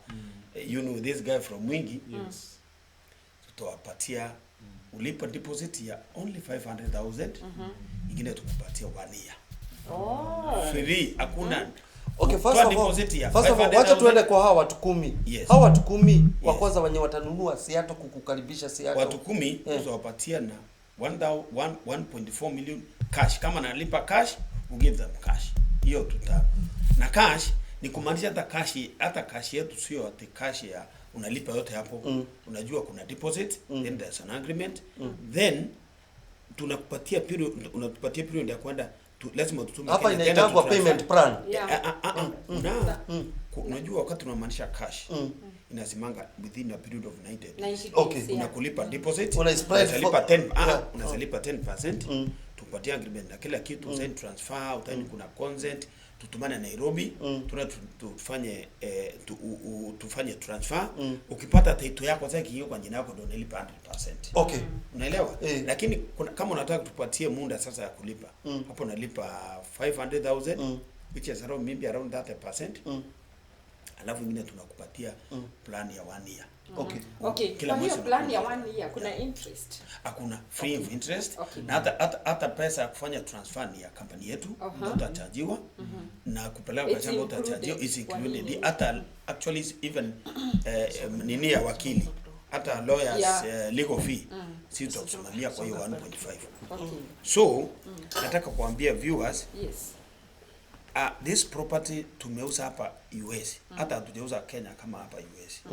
you know this guy from Mwingi. Yes. Tutawapatia ulipa deposit ya only 500,000. Ingine tukupatia 1 year. Oh. Free, hakuna. Okay, first of all, wacha tuende kwa hawa watu 10. Yes. Hawa watu 10 wa kwanza wenye watanunua Seattle kukukaribisha Seattle. Watu 10 tutawapatia na 1.4 million cash. Kama nalipa cash, we give them cash. Hiyo tuta. Na cash ni kumaanisha hata cash yetu sio ati cash ya unalipa yote hapo. Unajua kuna deposit, then there's an agreement. Then tunakupatia period, unatupatia period ya kwenda lazima tutume hapa inaitwa payment plan. Unajua wakati unamaanisha cash inasimanga within a period of 90 days. 90 days, Okay. yeah. Unakulipa deposit, Una spread unazalipa for- 10 yeah. unazalipa 10%, tupatie agreement na kila kitu, sign transfer, utaini kuna consent, tutumane Nairobi, tuna tufanye tufanye transfer. Ukipata title yako sasa ikiingia kwa jina yako ndio unalipa 100%. Okay. Unaelewa? Eh. Lakini kama unataka tupatie muda sasa ya kulipa, hapo unalipa 500,000 which is around maybe around 30%. Alafu ingine tunakupatia plan ya 1 year. Okay. Okay, Kila kwa hiyo mwezi plan ya unakuja. 1 year kuna interest. Hakuna free of interest. Okay. Na hata pesa ya kufanya transfer ni ya kampani yetu, uh utachajiwa na kupeleka kwa It's shamba utachajiwa, included is kwa included. nini? Hata actually is even nini ya wakili, hata lawyers legal fee si tutakusimamia kwa hiyo 1.5. Okay. So nataka kuambia viewers, Yes. this property tumeuza hapa US, hata hatujauza Kenya kama hapa US.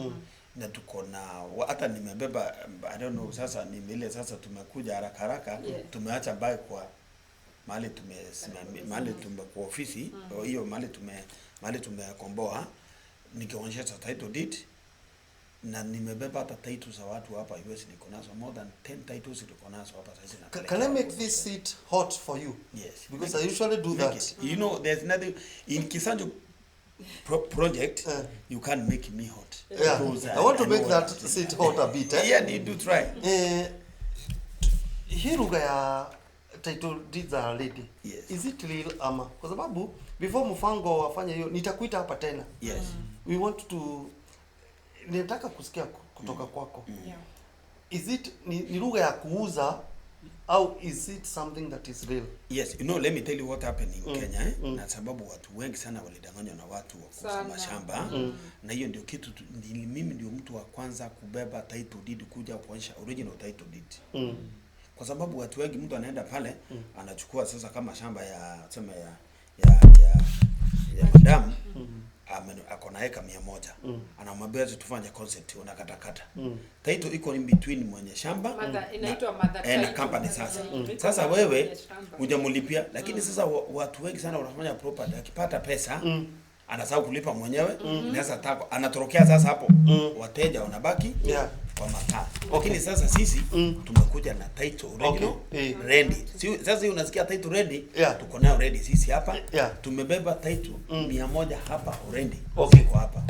Na tuko na hata nimebeba, I don't know, sasa ni sasa tumekuja haraka haraka, tumeacha bag kwa mahali tumesimamia, mahali tume kwa ofisi hiyo, mahali tumekomboa, nikionyesha title deed, na nimebeba hata titles za watu hapa US, niko nazo more than 10 titles niko nazo hapa sasa. Can I make this seat hot for you? Yes. Because I usually do Make that. it. You know, there's nothing in Kisanju project, you can't make me hot. Yeah. Because I want to I make know that what I'm seat hot a bit. Eh? Yeah, you do try. Hii lugha ya title deeds are ready. Yes. Is it real ama? Kwa sababu before Mufango wafanye hiyo nitakuita hapa tena. Yes. We want to, ninataka kusikia kutoka kwako. Yeah. Is it ni lugha ya kuuza au is it something that is real? Yes, you know, let me tell you what happened in Kenya, eh? Na sababu watu wengi sana walidanganywa na watu wa kuuza mashamba. Na hiyo ndio kitu mimi ndio mtu wa kwanza kubeba title deed kuja kuonyesha original title deed. Kwa sababu watu wengi, mtu anaenda pale anachukua sasa kama shamba ya sema ya madam, ako na eka 100, anamwambia tufanye concept, unakatakata title iko in between mwenye shamba Inaitwa mother na title. company sasa. Iko Sasa kwa wewe mwenye shamba. hujamlipia, lakini sasa watu wengi sana wanafanya property, akipata pesa anasahau kulipa mwenyewe, inaweza tako anatorokea sasa hapo, wateja wanabaki kwa mataa. Lakini sasa sisi tumekuja na title original ready. Si, sasa hii unasikia title ready, tuko nayo ready sisi hapa. Tumebeba title 100 hapa already. Ziko hapa.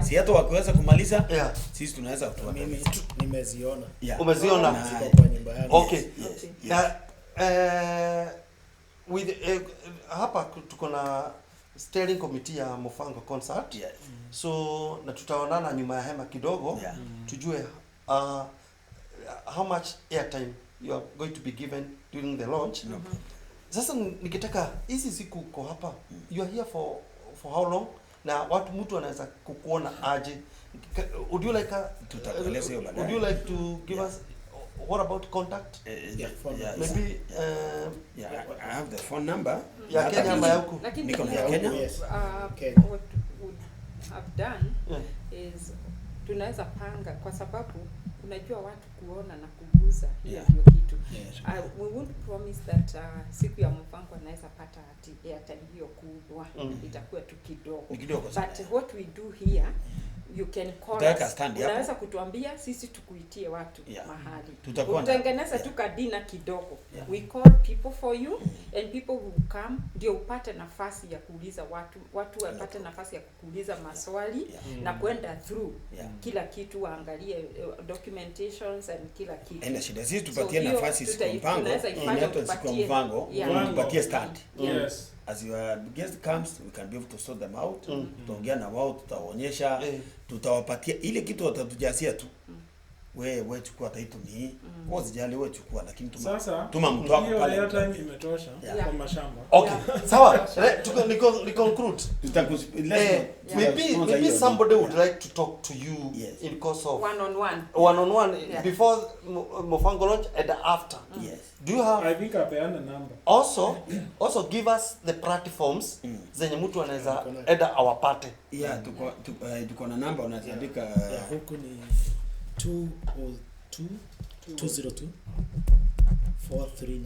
Si hata wakiweza kumaliza, sisi tunaweza kutoa. Mimi nimeziona. Umeziona? Ziko kwa nyumba yangu. Okay. Yes. Na with hapa tuko na steering committee ya Mufango concert. Yes. So na tutaonana nyuma ya hema kidogo, tujue how much airtime you are going to be given during the launch. No. Sasa nikitaka hizi siku uko hapa, you are here for how long? Na watu mtu anaweza kukuona aje? Would you like Tutakueleza hiyo baadaye. would you like to give us what about contact? Maybe Yeah, I have the phone number. Ya Hata Kenya ama ya huku? Lakini Niko na ya pia, Kenya. Yes. Kenya. What would have done is tunaweza panga, kwa sababu unajua watu kuona na kuguza hiyo ndio kitu. We won't promise that siku ya Mufango anaweza pata ati airtime hiyo kubwa. Itakuwa tu kidogo. Ni kidogo sana. But what we do here, you can call Tutaweka us. stand hapo. Unaweza kutuambia sisi tukuitie watu mahali. Tutakuwa na- Utengeneze tu kadina kidogo. We call people for you and people will come, ndio upate nafasi ya kuuliza watu, watu wapate nafasi ya kukuuliza maswali na kwenda through kila kitu, waangalie documentations and kila kitu. Haina shida. Sisi tupatie So, hiyo nafasi siku mpango, tunaweza ifanya inaitwa siku tupatie. mpango, tupatie stand. Yes. As your guest comes, we can be able to sort them out. Tutaongea na wao, tutawaonyesha, tutawapatia ile kitu watatujasia tu. Wewe chukua title ni hii. Wewe usijali, wewe chukua, lakini Sasa tuma mtu wako hiyo pale. airtime imetosha kwa mashamba. Okay. Sawa. Ni conclude. Maybe somebody would like to talk to you in course of one on one. One on one before Mufango launch and after. Yes. Do you have I think apeana number. Also give us the platforms zenye mtu anaweza enda awapate. Yeah, tuko na number unaandika. Yeah, huku ni 202 202 439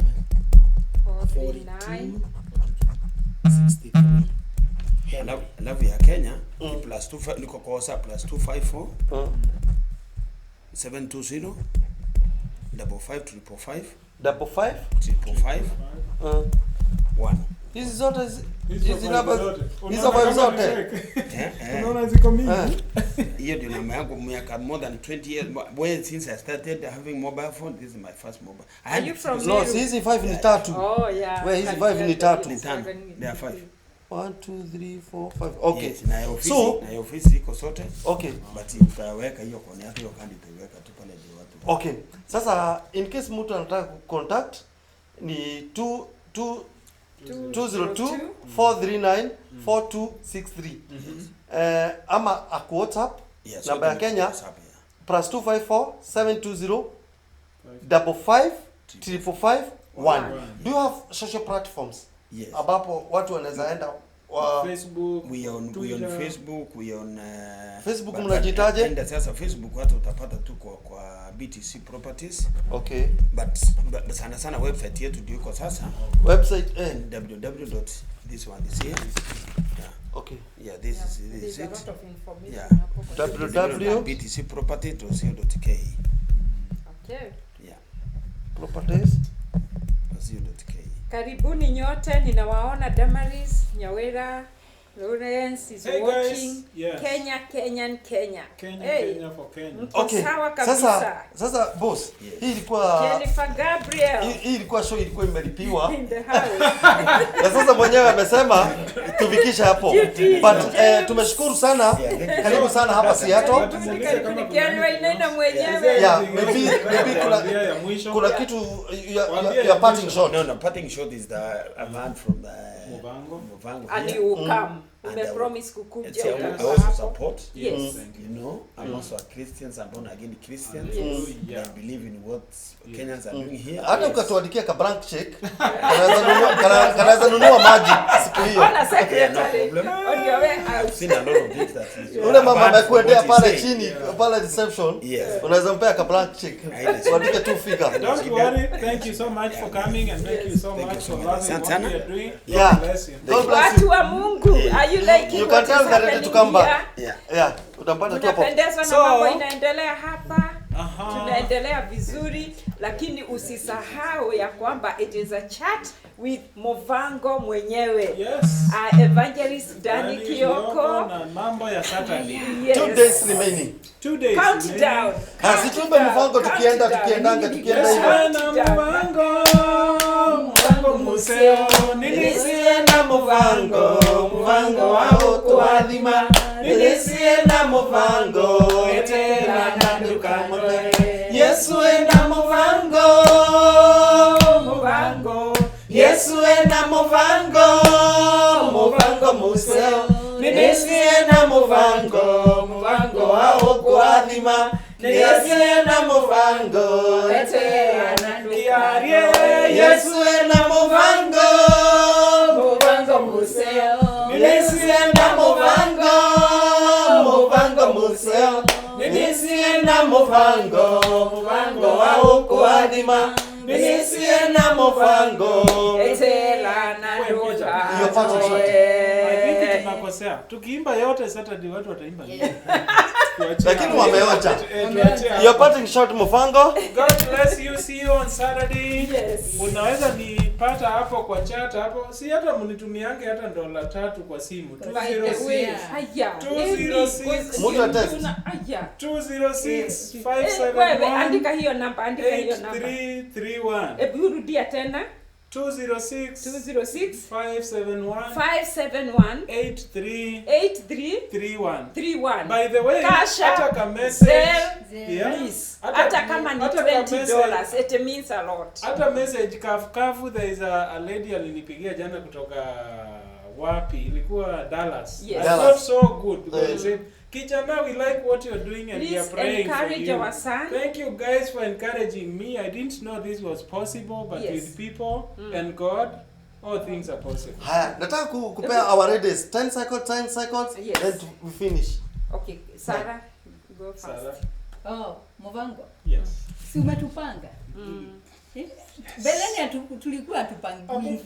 439 42 63. Alafu ya Kenya ni +25, niko kwa WhatsApp +254 720 55 555 55 555 1. Hizi zote Hizo namba zote. hizo Unaona five kama zote. ni fake? Eh. Unaona ziko mingi. Hiyo ndio namba yangu miaka more than 20 years. Well, since I started having mobile phone, this is my first mobile. I Are had you from No, Meru? si hizi 5 ni tatu. Oh, yeah. We, hizi five ni tatu. Ni tano. There are five. 1 2 3 4 5. Okay. Yes, na ya ofisi, So, na ya ofisi iko sote. okay. But utaweka hiyo kona yako, hiyo kandi utaiweka tu pale ndio watu. Okay. Sasa in case mtu anataka kucontact ni 2 2 202 439 4263. Ama aku WhatsApp Yeah, namba ya sote ni Kenya WhatsApp, yeah. +254 720 55 555 1. Do you have social platforms? Yes. Ambapo watu wanaweza enda Facebook, We are on Twitter. Facebook, we are on Facebook but- mnajitaje? Enda sasa Facebook watu utapata tu kwa BTC Properties. Okay. But sana sana website yetu ndio iko sasa. Website www. This one is here. Yeah. Okay. Yeah, this is this There's is a it. lot of information Yeah. hapo kwa www. btcproperty.co.ke. Okay. Yeah. Properties. .co.ke. Karibuni nyote, ninawaona Damaris, Nyawera, Lawrence is Hey guys. watching. Yes. Kenya, Kenyan, Kenya. Kenya, Hey. Kenya for Kenya. Mko Okay. sawa kabisa. Sasa boss, Yes. hii ilikuwa Jennifer Gabriel hii ilikuwa show ilikuwa imelipiwa. in the house. Na sasa mwenyewe amesema tufikishe hapo. Duty. But tumeshukuru sana. Yeah, thank you. Karibu sana hapa Seattle. Karibuni, karibuni. Kianwa inaenda mwenyewe. Yeah, maybe Waambie ya mwisho. kuna kitu Waambie ya ya parting mwisho. shot. No, parting shot is the a man from the Mubango. Mubango And here. you will come. And I will- Umepromise kukuja See, I utakuwa also hapo. support. Yes. You know, I'm also a Christian. I'm born again Christian. Yes. Yeah. I believe in what Kenyans are doing here. Hata ukatuandikia ka blank check, kanaweza nunua maji siku hiyo. Ona secretary Yeah, no problem. on your way out. I've seen a lot of things that is Ule mama bad from amekuendea what he pale say. chini pale reception, Yes. unaweza mpea ka blank check. Haina shida. Uandike tu figure. Don't worry. Thank you so much for coming and thank you so Thank you much so for much. loving Asante what sana. we are doing. Yeah. God bless you. God bless you. Watu wa Mungu, are you liking You can what tell is they're ready to happening come back. here? Yeah. Yeah, utampata tu hapo. Unapendezwa na So- mambo inaendelea hapa? Aha. Tunaendelea vizuri, lakini usisahau ya kwamba it is a chat with Movango mwenyewe. Yes. Evangelist Danny Danny Kioko. na mambo ya Saturday. Yes. 2 days remaining. 2 days. Countdown. Asitupe mvango tukienda tukiendanga tukienda Yesu hivyo. na muvango, muvango museo, Nilisie na muvango, muvango wa utuadhima. Nilisie na muvango, etela na dukamwe. Yesu ena muvango, muvango. Yesu ena muvango, muvango museo. Nilisie na muvango, muvango wa utuadhima. Nilisie na muvango, etela na Kiarie, Yesu ena muvango, muvango museo. Yesu ena muvango, muvango museo. Yesu ena muvango, muvango wa ukuadhima. Yesu ena muvango. Etela na Your parting shot. I think tunakosea. Tukiimba yote Saturday watu wataimba nini? Tuachie Lakini hapo. wameocha. Tuachie hapo. Your parting shot Muvango. God bless you. See you on Saturday. Yes. Unaweza nipata hapo kwa chat hapo. Si hata mnitumiange hata $3 kwa simu. By the way, 206 haya. 206. Mtu wa text. Haya. 206 Wewe 571 andika hiyo namba, andika hiyo namba. 8331. Hebu rudia tena. 206 206 571 571 8331. 8331. By the way, Cash App, hata ka message. Zelle, Yeah. please. Hata kama ni hata ka $20, it means a lot. Hata message kafu there is a lady alinipigia jana kutoka wapi? Ilikuwa Dallas. Yes. I Dallas. felt so good because Yeah. they said, Kijana, we like what you're doing and we are Please praying for encourage you. our son. Thank you guys for encouraging me. I didn't know this was possible, but Yes. with people and God, all things are possible. Haya, nataka kupea our ladies 10 seconds, 10 seconds, Yes. then we finish. Okay, Sarah, go first. Sarah. Oh, Muvango. Yes. Si umetupanga? Beleni tulikuwa tupangwi.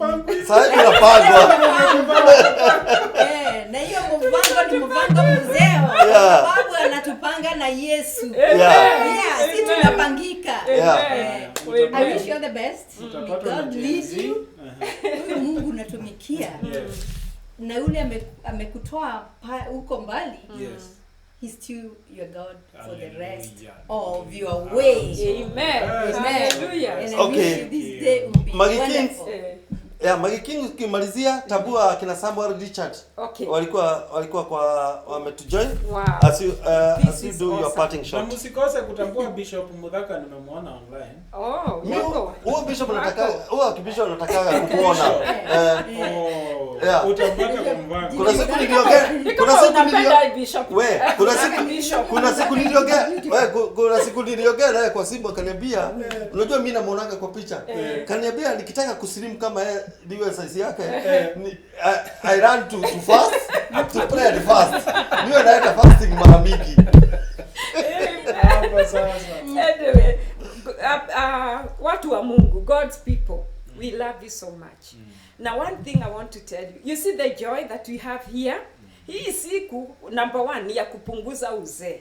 Sasa hivi unapangwa. Na hiyo mvango ni mvango mzeo. Sababu anatupanga na Yesu. Si tunapangika. I wish you all the best. God lead you. Huyu Mungu unatumikia. Na yule amekutoa huko mbali. He's still your God for the rest of your way. Amen. Hallelujah. And I wish you this day will be wonderful. Yeah, Maggie King ukimalizia tabua kina Samuel Richard. Okay. Walikuwa kwa wametujoin. Wow. As you as you do your parting shot. Na msikose kutambua Bishop Muthaka, nimemuona online. Oh, yako. Huo Bishop nataka, huo Bishop nataka kukuona. Utapata kwa mvango. Kuna siku niliongea, kuna siku niliongea naye kwa simu akaniambia, unajua mimi namuonanga kwa picha. Kaniambia nikitaka kusilimu kama yeye niwe size yake, I run to fast, to pray and fast. Niwe naenda fasting mara mingi. Anyway, watu wa Mungu, God's people, we love you so much. Now one thing I want to tell you, you see the joy that we have here? Hii siku number 1 ni ya kupunguza uzee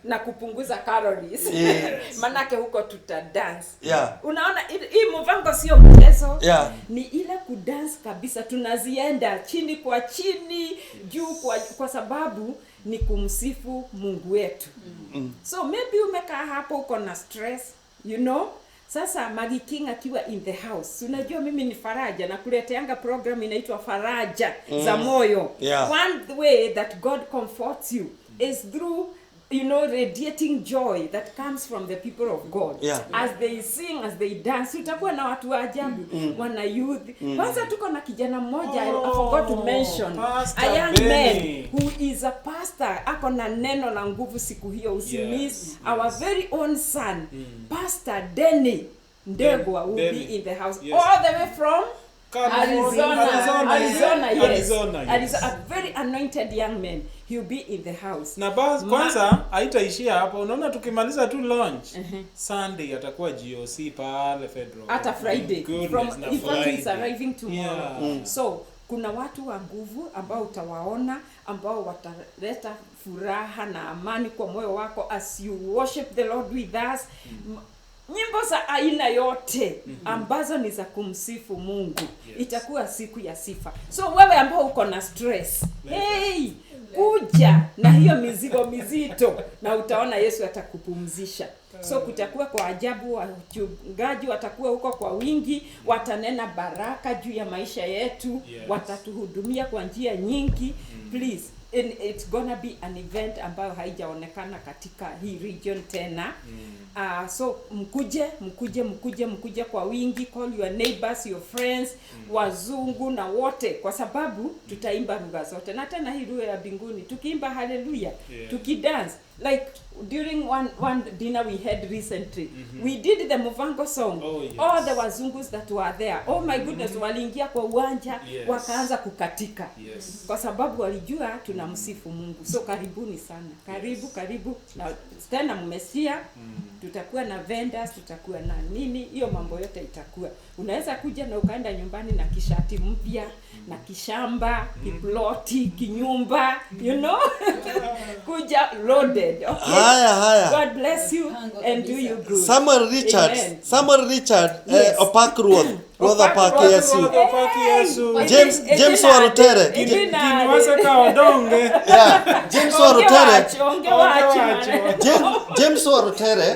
na kupunguza calories. Yes. Manake huko tuta dance. Yeah. Unaona hii mvango sio mchezo. Yeah. Ni ile kudance kabisa, tunazienda chini kwa chini, juu kwa sababu ni kumsifu Mungu wetu. So maybe umekaa hapo uko na stress, you know? Sasa Maggie King akiwa in the house. Unajua mimi ni Faraja na kuleteanga program inaitwa Faraja za moyo. Yeah. One way that God comforts you is through, you know, radiating joy that comes from the people of God. Yeah. As they sing, as they dance, utakuwa na watu wa ajabu, wana youth. Kwanza tuko na kijana mmoja, I forgot to mention, Pastor a young Benny man who is a pastor, ako na neno la nguvu siku hiyo, usimiss. Our very own son, Pastor Denny Ndegwa will be in the house. Yes. All the way from Arizona, yes. A very anointed young man. He'll be in the house. Na kwanza haitaishia hapo. Unaona tukimaliza tu launch, Sunday atakuwa GOC pale Federal. Hata Friday. Goodness, from in fact he's arriving tomorrow. Yeah. So kuna watu wa nguvu ambao utawaona, ambao wataleta furaha na amani kwa moyo wako as you worship the Lord with us. Nyimbo za aina yote ambazo ni za kumsifu Mungu. Yes. Itakuwa siku ya sifa. So wewe ambao uko na stress, hey, kuja na hiyo mizigo mizito na utaona Yesu atakupumzisha. So kutakuwa kwa ajabu, wachungaji watakuwa huko kwa wingi, watanena baraka juu ya maisha yetu. Yes. Watatuhudumia kwa njia nyingi. Please, and it's gonna be an event ambayo haijaonekana katika hii region tena. So mkuje kwa wingi, call your neighbors, your friends, wazungu na wote, kwa sababu tutaimba lugha zote. Na tena hii lugha ya mbinguni, tukiimba hallelujah, tukidance like during one dinner we had recently, we did the Muvango song. Oh, yes. All the wazungus that were there, oh my goodness, waliingia kwa uwanja, wakaanza kukatika. Yes. Kwa sababu walijua tunamsifu Mungu. So karibuni sana. Karibu, karibu. Na tena mmesia, tutakuwa na vendors, tutakuwa na nini, hiyo mambo yote itakuwa. Unaweza kuja na ukaenda nyumbani na kishati mpya, na kishamba, kiploti, kinyumba, you know? Kuja loaded. Okay. Haya. God bless you and do you good. Samuel Richard. Amen. Samuel Richard, Yes. Opak Ruoth, Ruoth Opak Yesu. James Warutere. Yeah, James Warutere. James Warutere.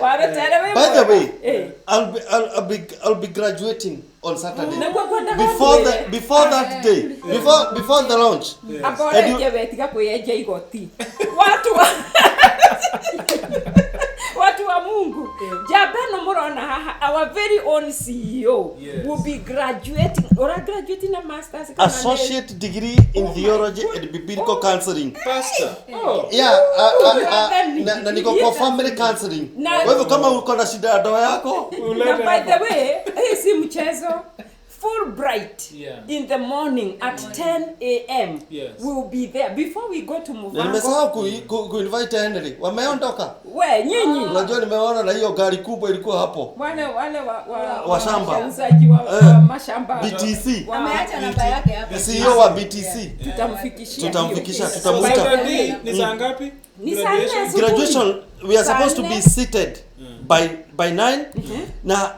By the way, I'll be graduating on Saturday. Before that day, before the launch. Watu wa Mungu. Jabeno murona haha, our very own CEO will be graduating or graduating a master's associate degree in theology and biblical counseling. Pastor. Oh. Yeah, na niko kwa family counseling. Kwa hivyo kama uko na shida ya ndoa yako, na by the way, hii si mchezo. Full bright in the morning at 10 a.m. Yes. We'll be there before we go to Muvango. Nimesahau ku invite Henry. Wameondoka. We nyinyi. Unajua nimeona na hiyo gari kubwa ilikuwa hapo. Wale wa shamba. Wauzaji wa mashamba. BTC. Ameacha namba yake hapo. CEO wa BTC. Tutamfikishia. Tutamfikisha, tutamuita. Ni saa ngapi? Ni saa 4. Graduation we are supposed to be seated by 9. Na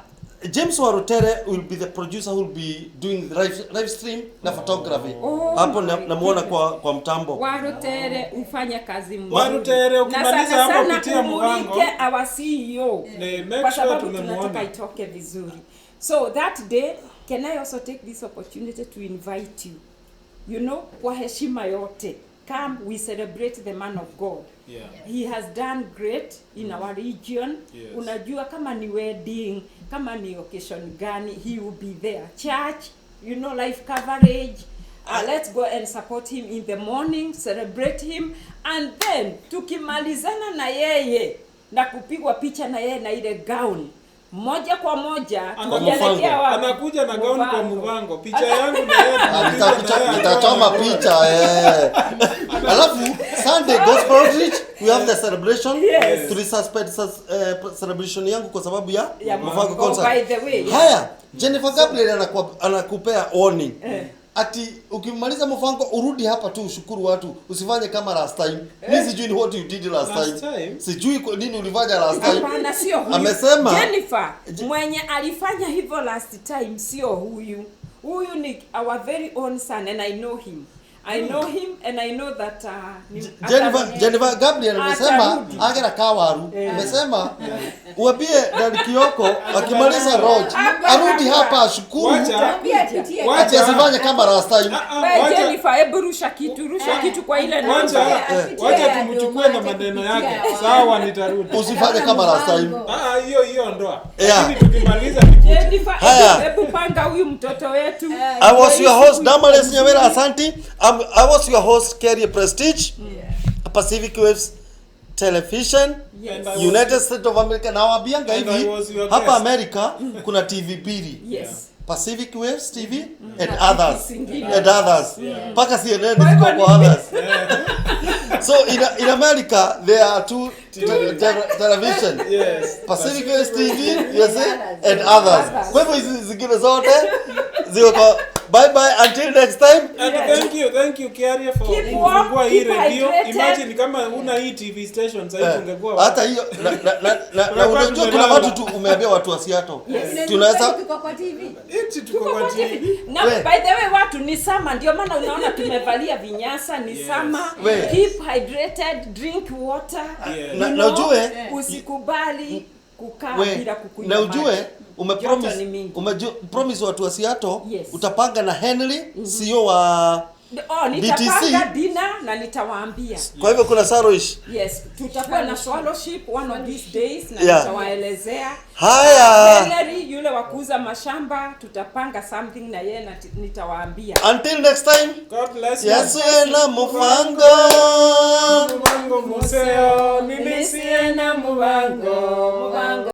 James Warutere will be the producer who will be doing the live stream na photography. Hapo namuona kwa mtambo. Warutere ufanye kazi mzuri. Warutere ukimaliza hapo pitia Muvango. Our CEO. Make kwa sure sababu tunataka tumemuona. itoke vizuri. So that day, can I also take this opportunity to invite you? You know, kwa heshima yote, come we celebrate the man of God. Yeah. He has done great in our region. Yes. Unajua kama ni wedding, kama ni occasion gani, he will be there. Church, you know, life coverage. Let's go and support him in the morning, celebrate him, and then tukimalizana na yeye na kupigwa picha na yeye na ile gown moja kwa moja tukielekea wapi? Anakuja na gown kwa Muvango. Picha yangu na yeye. Nitachoma picha Alafu Sunday Gospel Outreach we have the celebration. Yes. Tulisuspend celebration yangu kwa sababu ya Muvango concert. By the way. Haya, Jennifer Gabriel anakupea warning. Ati ukimaliza Muvango urudi hapa tu ushukuru watu, usifanye kama last time. Mimi sijui ni what you did last time. Sijui kwa nini ulifanya last time. Hapana, sio huyu. Amesema Jennifer mwenye alifanya hivyo last time sio huyu. Huyu ni our very own son and I know him. I know him and I know that Jennifer Gabriel amesema agera kawaru. Amesema uambie Dad Kioko akimaliza Roge arudi hapa ashukuru. Acha asifanye kama last time. Wewe Jennifer, hebu rusha kitu kwa ile namba. Wacha tumchukue na maneno yake. Sawa, nitarudi. Usifanye kama last time. Hiyo ndoa. Lakini tukimaliza nikuje. Jennifer, hebu panga huyu mtoto wetu. I was your host Damaris Nyawera, asante. I was your host Carrier Prestige, Pacific Waves Television, yes. United States of America. Na waambianga hivi hapa America kuna TV mbili. Yes. Pacific Waves TV and others. And others. Paka CNN ziko kwa others. So in America there are two television. Yes. Pacific Waves TV, yes, and others. Kwa hivyo hizi zingine zote ziko kwa. Bye bye until next time. And thank you Kiarie for kufungua hii radio. Imagine kama una hii TV station sasa ungekuwa hata hiyo na unajua kuna watu tu umeambia watu wa Seattle. Tunaweza tuko kwa TV. Eti tuko kwa TV. Na by the way watu ni sama, ndio maana unaona tumevalia vinyasa ni sama. Keep hydrated, drink water. Na ujue usikubali kukaa bila kukunywa. Na ujue umepromise watu wa Seattle utapanga na Henry CEO wa nitapanga dinner na nitawaambia. Kwa hivyo kuna Saroish. Yes, tutakuwa na fellowship one of these days na nitawaelezea. Haya. Henry yule wa kuuza mashamba tutapanga something na yeye na nitawaambia. Until next time. God bless you. Yesu na Muvango. Muvango museo, mimi siena Muvango. Muvango.